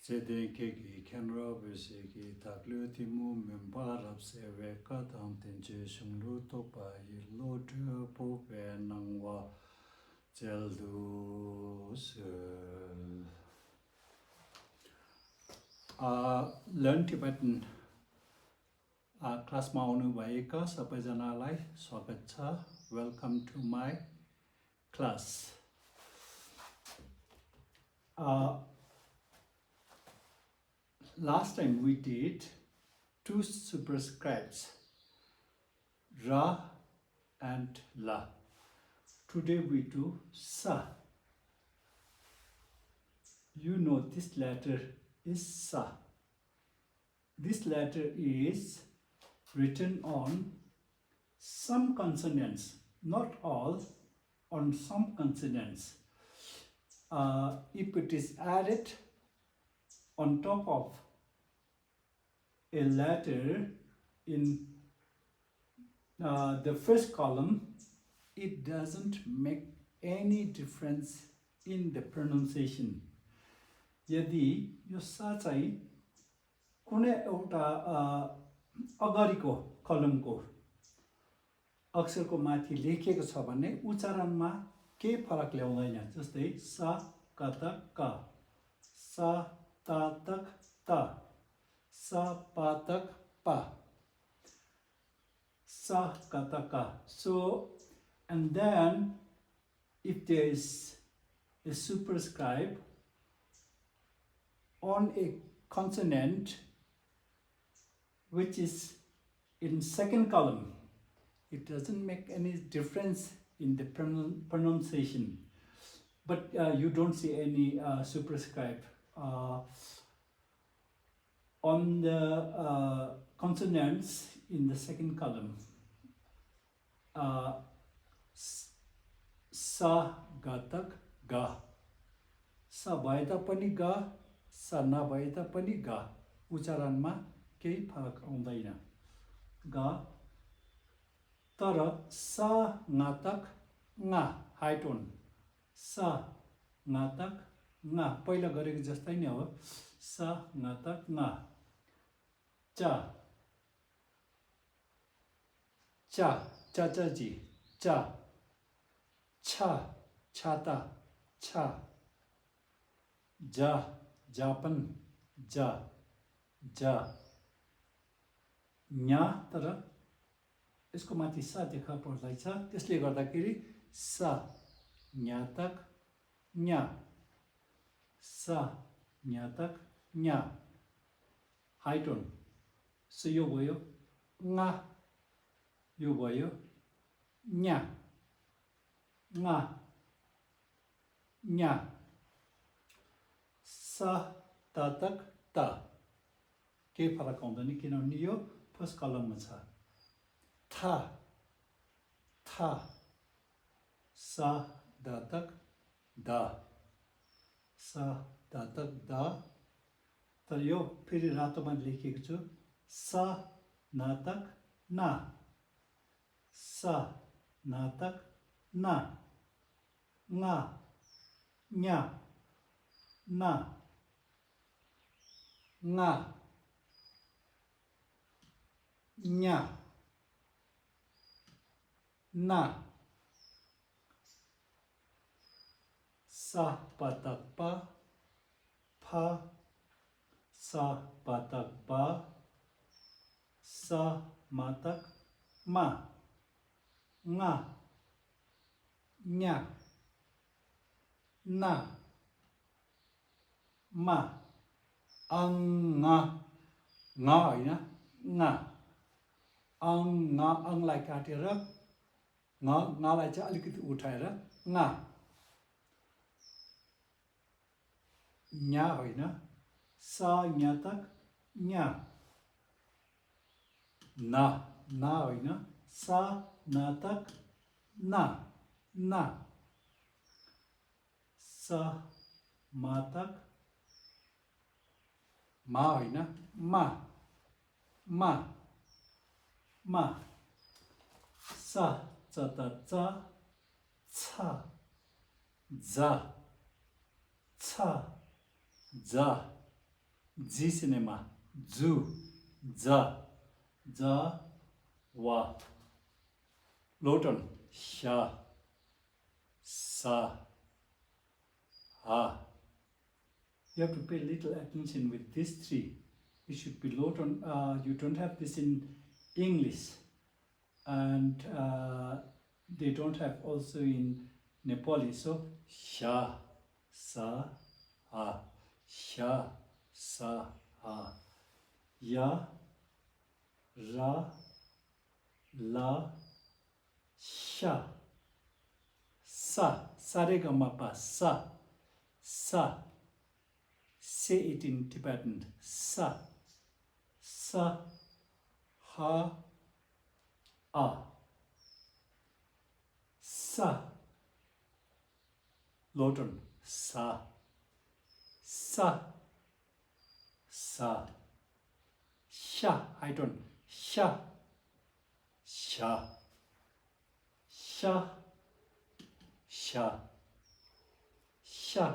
Zedekegi Kenra Besegi Taklu Timu Mimbarab Seveka Tantinche Shunglu Topa Yilotu Pope Nangwa Jeldu Learn Tibetan class Maunu Vaika Sapajanalai Swagacha. Welcome to my class. Last time we did two superscribes, Ra and La. Today we do Sa. You know this letter is Sa. This letter is written on some consonants, not all, on some consonants. If it is added on top of a letter in the first column, it doesn't make any difference in the pronunciation. यदि यो सा चाहिँ कुनै एउटा अगाडिको कलमको अक्षरको माथि लेखिएको छ भने उच्चारणमा केही फरक ल्याउँदैन. जस्तै सा कतक क, सा तातक त, सा पातक प, सा कतक क. So, and then if there is a superscribe on a consonant which is in second column, it doesn't make any difference in the pronunciation. But you don't see any superscribe on the consonants in the second column. Sa gatak ga. Sa bhaए पनि ga, sa नभए पनि ga. उच्चारणमा केही फरक आउँदैन. ga. तर सा ngatak nga, high tone. सा ngatak nga, पहिला गरेको जस्तै नै हो. सा ngatak nga. चा चा चाचाजी चा. छा छाता छा. जा जापन जा जा. न्या तर यसको माथि सा देखा पर्दैछ, त्यसले गर्दाखेरि सा न्यातक न्या. सा न्यातक न्या, हाई टोन. सो यो भयो nga, यो भयो न्या nga न्या. सा तातक ता, केही फरक आउँदैन किनभने यो फर्स्ट कलममा छ. था था. सा दातक दा, सा दातक दा. तर यो फेरि रातोमा लेखेको छु. सा नातक ना, सा नातक ना. nga nya na nga nya na. Sa patak pa pha. Sa patak pa. Sa matak ma. Nga nya na ma. Ang nga nga होइन nga. ang nga angलाई काटेर ngलाई चाहिँ अलिकति उठाएर nga. nya होइन. सा न्यातक nya. ना ना होइन. सा नातक ना ना. सा मातक मा होइन. मा मा मा. सा चता चा छा जा छा जा. जी सिनेमा जु ज ज वा लोटन श सा ha. You have to pay little attention with these three. It should be loton. You don't have this in English, and they don't have also in Nepali. So sha sa ha, sha sa ha, ya ra la sha sa sa re ga ma pa sa sa. Say it in Tibetan. Sa sa ha a sa loton sa sa sa sha I don't sha sha sha sha sha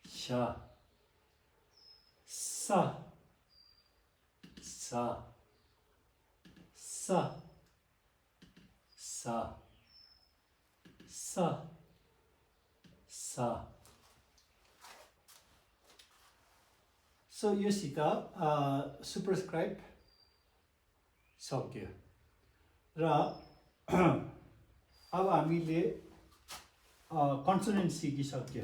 sha sa sa sa sa sa sa. So यो सित सुपरस्क्राइब सक्यो र अब हामीले consonant सिकिसक्यो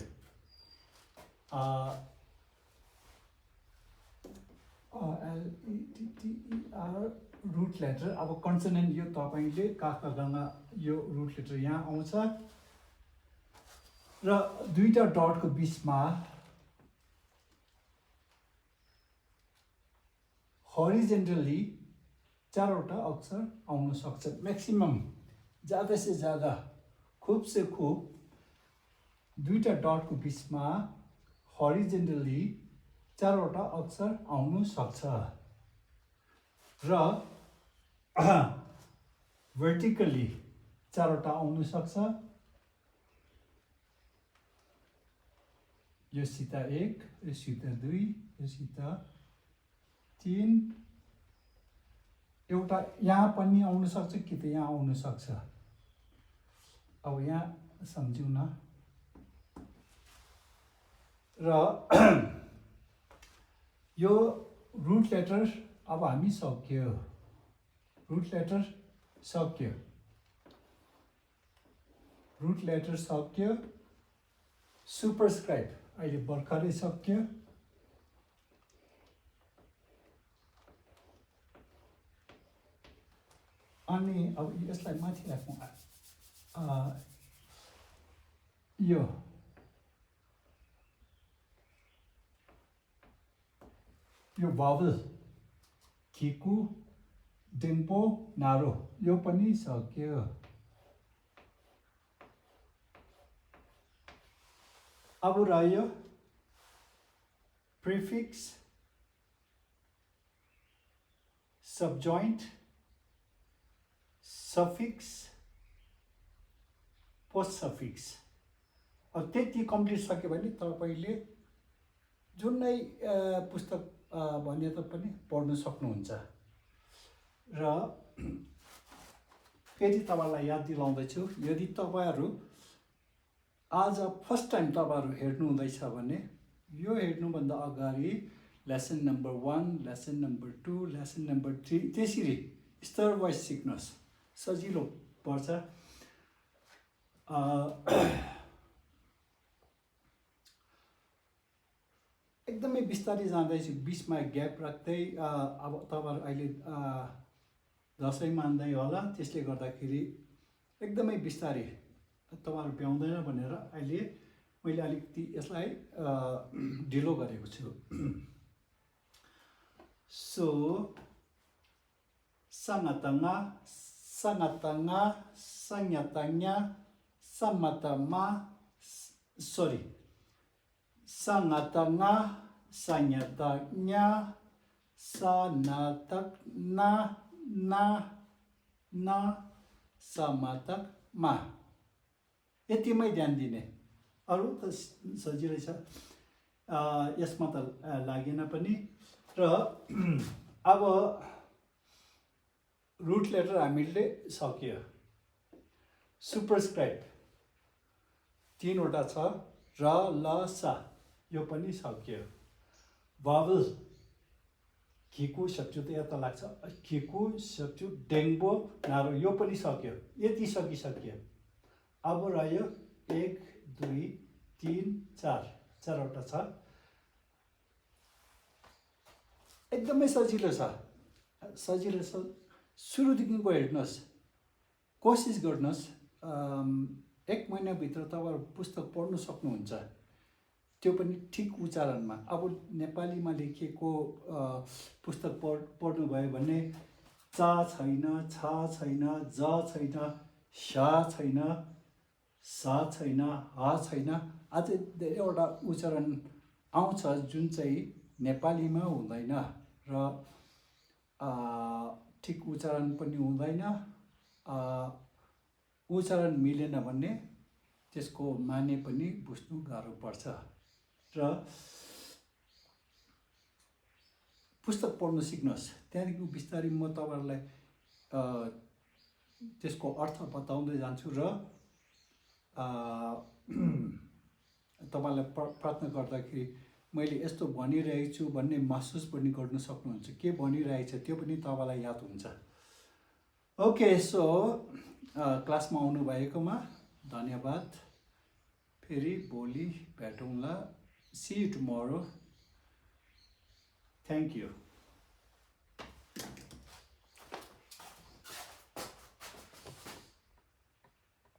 LETTER root letter अब consonant यो तपाईले काखगङमा यो रुट लेटर यहाँ आउँछ र दुईटा डटको बीचमा हरिजेन्टली चारवटा अक्षर आउन सक्छ मैक्सिमम ज्यादा से ज्यादा खूब से खूब दुईटा डटको बीचमा हरिजेन्टली चारवटा अक्षर आउन सक्छ र vertically चारवटा आउन सक्छ यो सिता 1 यो सिता 2 यो सिता 3 एउटा यहाँ पनि आउन सक्छ कि त यहाँ आउन सक्छ अब यहाँ सम्झौँ न र यो रुट लेटर अब हामी सक्यो रुट लेटर सक्यो रुट लेटर सक्यो सुपरस्क्राइब अहिले भर्खरै सक्यो अनि अब यसलाई माथि राखौँ यो भावल किकु डिम्पो नारो यो पनि सक्यो अब रह्यो प्रिफिक्स सबजॉइंट सफिक्स पोस्ट सफिक्स अब त्यति कम्प्लिट सक्यो भने तपाईले जुनै पुस्तक भने पनि पढ्न सक्नुहुन्छ र फेरि तपाईलाई याद दिलाउँदैछु यदि तपाईहरु आज फर्स्ट टाइम तपाईहरु हेर्नु हुँदैछ भने यो हेर्नु भन्दा अगाडि lesson number 1 lesson number 2 lesson number 3 त्यसरी स्तर वाइज सिक्नुहोस् सजिलो पर्छ एकदमै बिस्तारै जाँदैछु बीचमा ग्याप राख्दै अब तपाईहरु अहिले दशैं मान्दै होला त्यसले गर्दाखेरि एकदमै बिस्तारै तपाईहरु भ्याउँदैन भनेर अहिले मैले अलिकति यसलाई ढिलो गरेको छु so sangatanga sangatanga sanyatanya samatama sorry sangatanga sanyatanya sanatakna na na समातकमा यतिमै ध्यान दिने अरु त सजिलै छ यसमा त लागेन पनि र अब रुट लेटर हामीले सक्यो सुपरस्क्राइब 3वटा छ र ल सा यो पनि सक्यो भावल खिकु सक्छु त यता लाग्छ खिकु सक्छु डेङ्बो नारो यो पनि सक्यो यति सकिसक्यो अब रह्यो 1 2 3 4 चारवटा छ एकदमै सजिलो छ सुरुदेखिको हेर्नुहोस् कोसिस गर्नुहोस् 1 महिनाभित्र तपाईँहरू पुस्तक पढ्नु सक्नुहुन्छ त्यो पनि ठिक उच्चारणमा अब नेपालीमा लेखिएको पुस्तक पढ्नुभयो भने चा छैन छा छैन ज छैन सा छैन सा छैन हा छैन अझै धेरैवटा उच्चारण आउँछ जुन चाहिँ नेपालीमा हुँदैन र ठिक उच्चारण पनि हुँदैन उच्चारण मिलेन भने त्यसको माने पनि बुझ्नु गाह्रो पर्छ र पुस्तक पढ्न सिक्नुहोस् त्यहाँदेखि बिस्तारै म तपाईहरुलाई त्यसको अर्थ बताउँदै जान्छु र तपाईलाई प्रार्थना गर्दाखेरि मैले यस्तो भनिरहेको छु भन्ने महसुस पनि गर्न सक्नुहुन्छ के भनिरहेछ त्यो पनि तपाईलाई याद हुन्छ ओके सो क्लासमा आउनु भएकोमा धन्यवाद फेरि भोलि भेटौँला see you tomorrow thank you